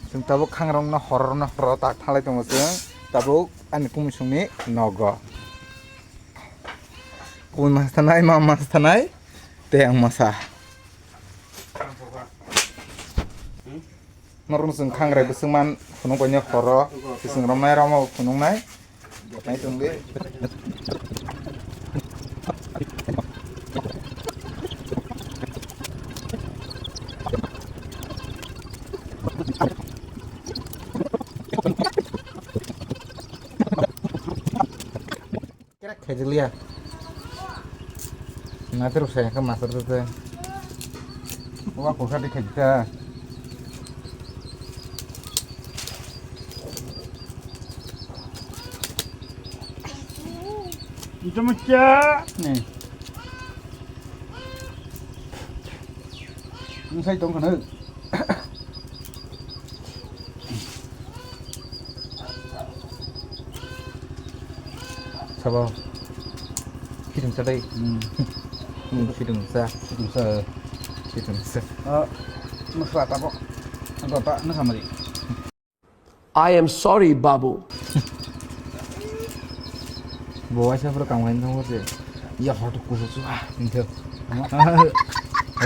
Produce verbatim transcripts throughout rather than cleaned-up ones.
Chwng tabuk khangrokno horrorno horro tak thalai tongo chwng tabuk ani kumusungni nogo. Kubui mas thanai, ma mas thanai, tei ang masa. Norokno chwng khangrai bwswk man phunuk bai horro, chwng romnai rama bo phunuknai. Nai tongdi. Kerak khaijiliya. Natur saya ke masuk tu. Wah, kok di khaijita. Itu macam ni. Ini saya tong kena. Sabo. Khidum sa dai. Hmm. Hmm, khidum sa. Khidum sa. Khidum sa. Ah, masala tabo. Ang kota na kamari. I am sorry, Babu. Bo waisa pura kam khaina thangbo se. Ya hoto kusu su ah, nitho.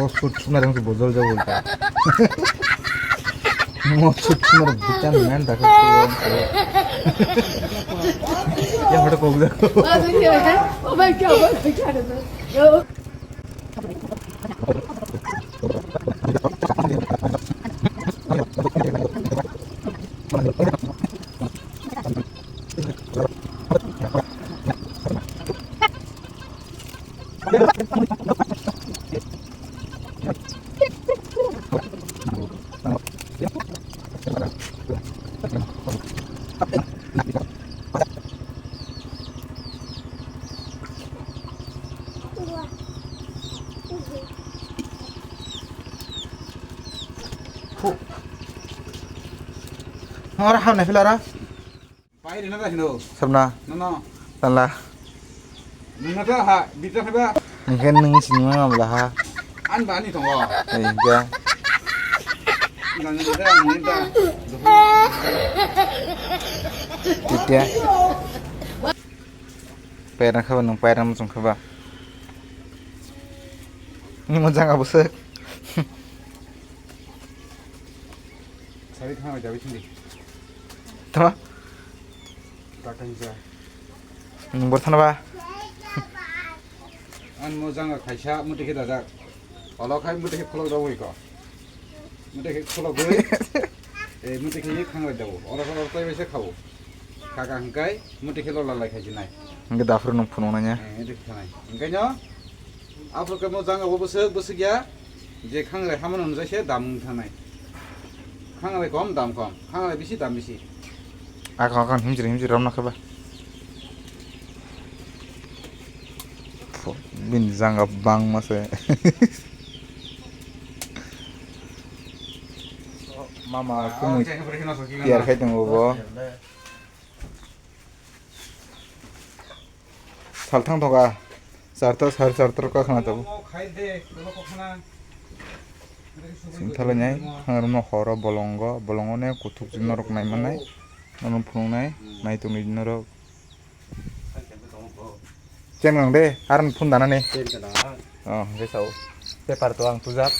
O sut suna rang se bojol ja bolta. Mo sut suna rang bitan man dakha. Ya hoto kogla. Oh my God, oh my God. Ora hamne filara. Pai rina da hino. Sabna. No, no. Tala. Nina da ha, bita ha ba. Ningken ning sini ma ngam laha. An ba ni tongo. Eh, ja. Nang ni da, ni da. Titya. Pairang khaba nung pairang muchung khaba. Ni mo janga busuk. Sari thang jabi sindi. Tama? Takang ja. Nung bor thana ba? An mo janga khaisa muti khe dajak. Olo khai muti khe khulok dawoi ko. Muti khe khulok dawoi. Eh, muti khe khang rai dawo. Oro oro tai bai se khawo. Kaka hingkai muti khe lola lai khai jinai. Hingke dafur nung phunung nanya. Eh, muti khe khanai. Hingkai no. Afro ke mo janga bo bwswk bwswk ya. Je khangrai hamano hwnjai se dam wng thangnai. Khangrai kom dam kom, khangrai bisi dam bisi. Akon akon himjri himjri romna khe ba. Pho, bini janga bangma se. Mama kumui tiyar khai tongo bo. Salthang thoka, charta, sare charta rok khna tabuk. Singthala nai, hangrumno horo bolongo, bolongo ne kuthuk norok nai manai, norok phunuk nai, nai tongwi norok. Chen gang de, aran phun dana ne. Oh, hingke sao. Paper to ang tujak.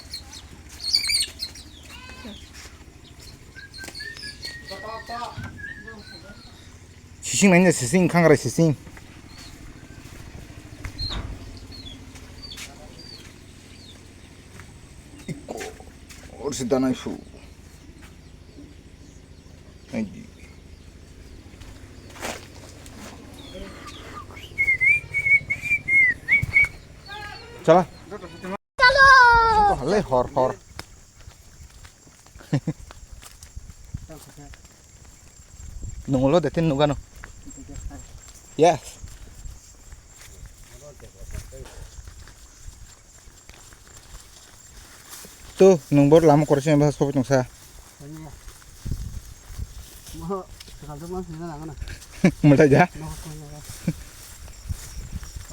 Sising nanya sising, khangrai sising. Iko, orsi danai su. Ai di. Chala. Le hor hor. Nunglo de tin nugano. Yes. Tu nung bor lama korsi yang bahas kopi tungsa. Mo sakal tu mas nina nangana. Mulai ja.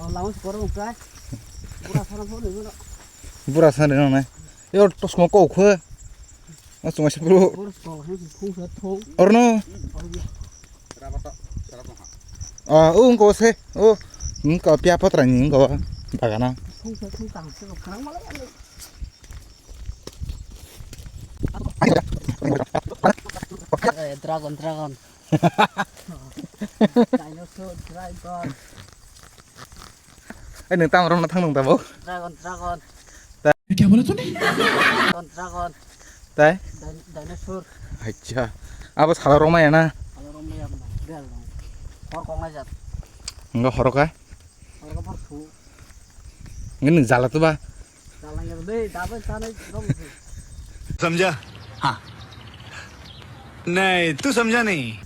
Oh, lama sekolah mungkai. Pura sana pun ni mana. Pura sana ni mana. Yo tos mo kau kue. O chuma se bro. Bor tol hai khung sa thong. Orno. Orno. Ah, o wngko se. O wngko pia patra ni wngko bagana. Khung sa thong tang se khang mala. Eh, dragon, dragon. Dinosaur, dragon. Eh, nwng tamo romna thang nung tamo? Dragon, dragon. Kya bola tune? Dragon, dragon. Tai? Din-, dinosaur. Acha. Abo sala romaya na? Sala romaya na. Hor kong na jat. Enggak hor ka? Hor ka por su. Ini jala tu ba? Jala ya le, dapat sana rom. समझा? हाँ। नहीं, तू समझा नहीं।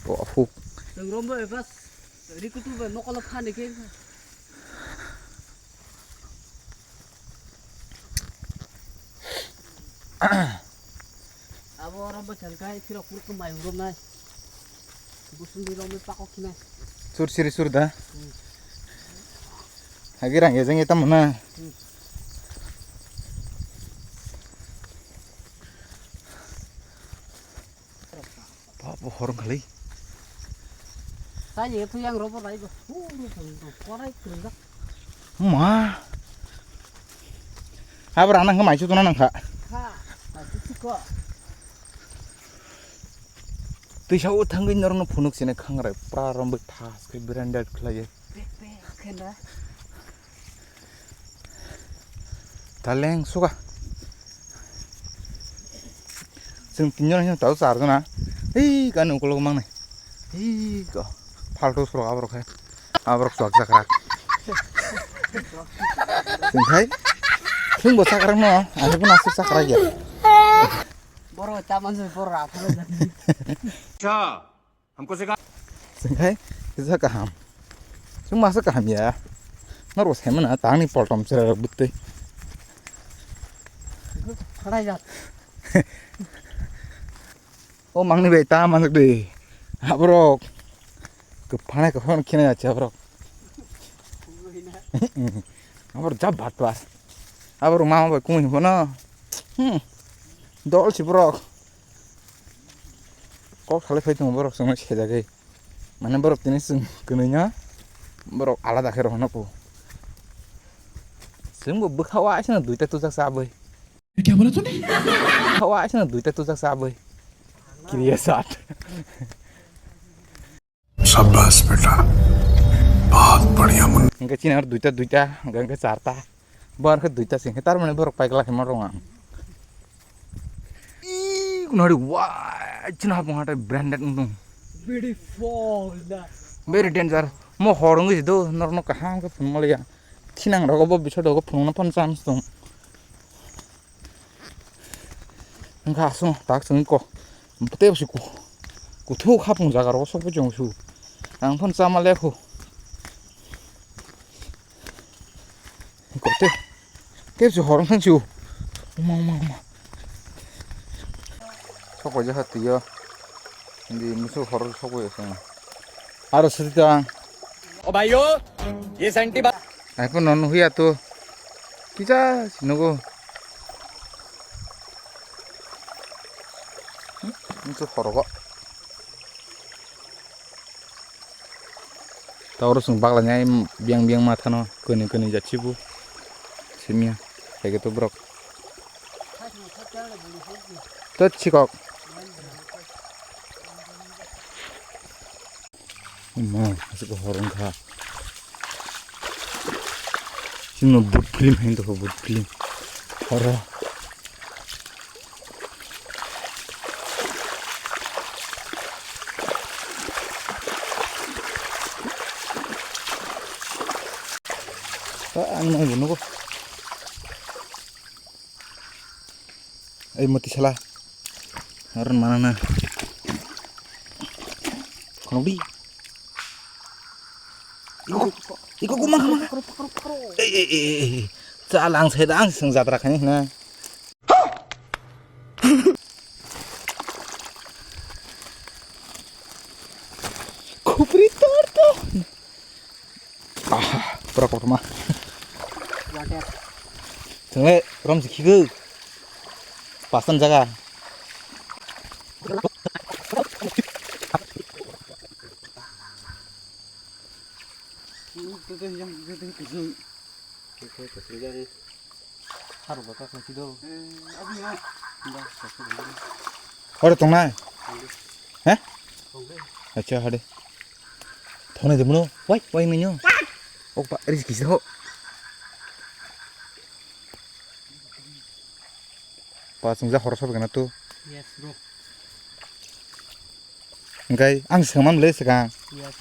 Oh, rom ba bas. Rikutu ba mokolo phani ke. Abo rom ba chalkai phiro kurku mai rom nai. Busung di rom ba pakok kinai. Sur siri sur da. Hmm. Hagi rang ya jeng eta mana. Hmm. Ba, bo horong khalai. Tani tu yang robo rai bo. Hu, hu, hu, hu. Korai kringa. Ma. Abra nang mai chu tuna nang kha. Ha. Mai chu chu ko. Tui sa u thangwi norno phunuk sine khangrai pra rombo thas khe branded khlaiye. Pe, pe, khenda. Taleng suka. Sing tinjon sing tau sar jona. Hei, kan ukolog mang nai. Hei, ko. Faltu surok aborok hai. Aborok suak sakrak. Sing hai. Sing bo sakrak no, ahi bo nasib sakrak ya. Boro taman se boro ra thalo jani. Cha. Hamko se ka. Sing hai, kisa kaham. Sing masa kaham ya. Nor bo semana tangni poltom sera butte. Khalai jat. O mangni bai ta manjak de. Aborok. Kephanai kephang khina ya aborok. Aborok jab bhat bar. Aborok mama bai kung ni bono. Hmm. Dol si borok. Kok salai phai tongo borok chwngno sejagwi. Mane borok tini chwng kwnwi no borok alada khe rohorno po. Chwng bo bwkha o aisano duita tujak chabwi. Kya bola tune? Bwkha o aisano duita tujak chabwi. Kiriya sat. शाबाश बेटा, बहुत बढ़िया Munna. Hingke chini aro duita, duita, hingke, hingke charta. Bo aro khe duita se hingke, tar mane borok paigla khe ma rong ang. Ih, kunari, wah, chini hapung hatai branded wng tong. Beautiful da. Very danger. Mo hor wngwi se do, norok no kaham khe phunuk maliya. Thinang rogo bo bisor dogo phunukna phano chance tong. Wngkha aswk tak chwngwi kok. Tei bwswi ku-, kuthuk hapung jaga rogo sokbai chwng su. Ang phano chama lekho. Kok tei. Tei bwswi hor wngkha su. Uma, uma, uma. Sokbai jakha twi o. Hindi musu hor sokbai o chwng. Aro sudi tang. O bhaiyo, ye senti ba- Ai phano nuhuya to. Kisa si nugo. Hmm, itu horogo. Tauro sung bagla nyai biang biang mathano koni koni jachibu. Simia, ege to brok. To chikok. Mo, asuk ko horong kha. Sino but film hain to but film. Horo. Ah, ang nang bunugo. Ei moti sala. Aron mana na. Kono di. Iko, iko gumang mana? Ei, ei, ei, ei. Chalang sedang seng jatra khani na. Khupri tor to. Ah, pura kotorma. Water. Tengwe rom sikhigo. Pasan jaga. Oro tongnai? He? Acha, hade. Thongnai de mano. Wai, wai, manyo. Ok, pa, ris kisi ho. Pa, sungja horsa bagana tu. Yes, bro. Engkai ang sengman le segang. Yes.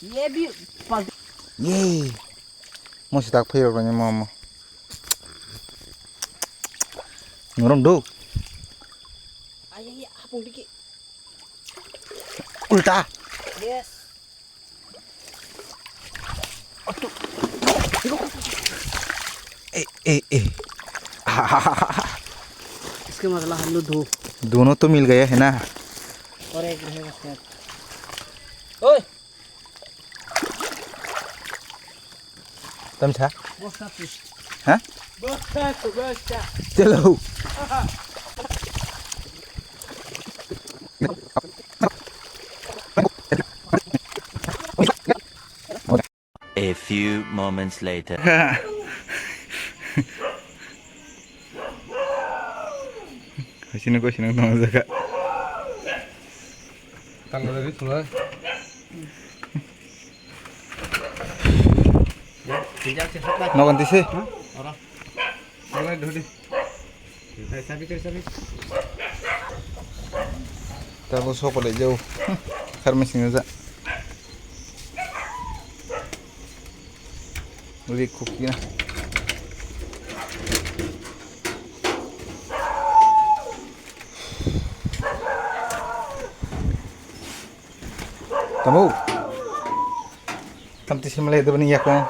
Ye bi pal. Ye. Mo sitak phai rok ni mo mo. Norom do. Ay, ay, ay, apung dikit. Ulta. Yes. ए, ए, ए। इसका मतलब हम लोग दो। दोनों तो मिल गए है ना? और एक रहेगा शायद। ओए। तम छा? बस्ता तू। हाँ? बस्ता तू, बस्ता। चलो। A few moments later. Hasina ko sinang tong jaga. Tang dari thula. Nogon tisi? Ora. Ora dodi. Tabo sokole jau. Kharmai singja. Uri khukina. Tamo. Tamti simle debani yakon.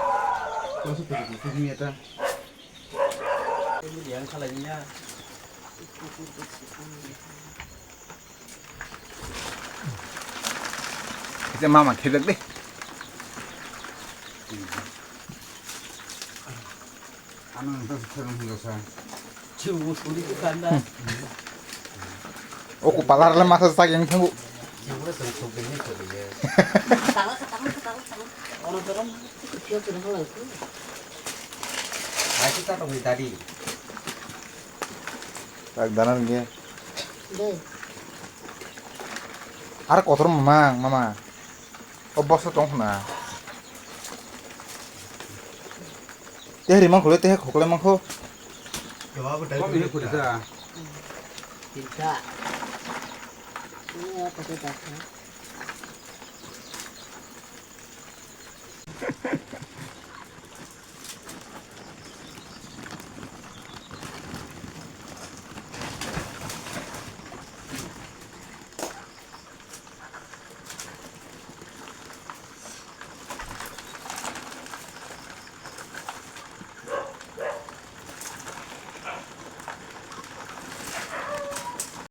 Kita mama khedek deh. Ano nang tas khedek deh sa. Chiu suri kanda. Oku palar le masa sak yang thangu. Chiu suri suri suri. Tang tang tang tang. Orang orang. Hai kita tong tadi. Tak danan ge. Dei. Ar kotor mamang, mama. O bosta tong khna. Te ri mangkho le, te khoklai mangkho. Kami ni kurisa. Tinta. Ini apa tuh, Pak?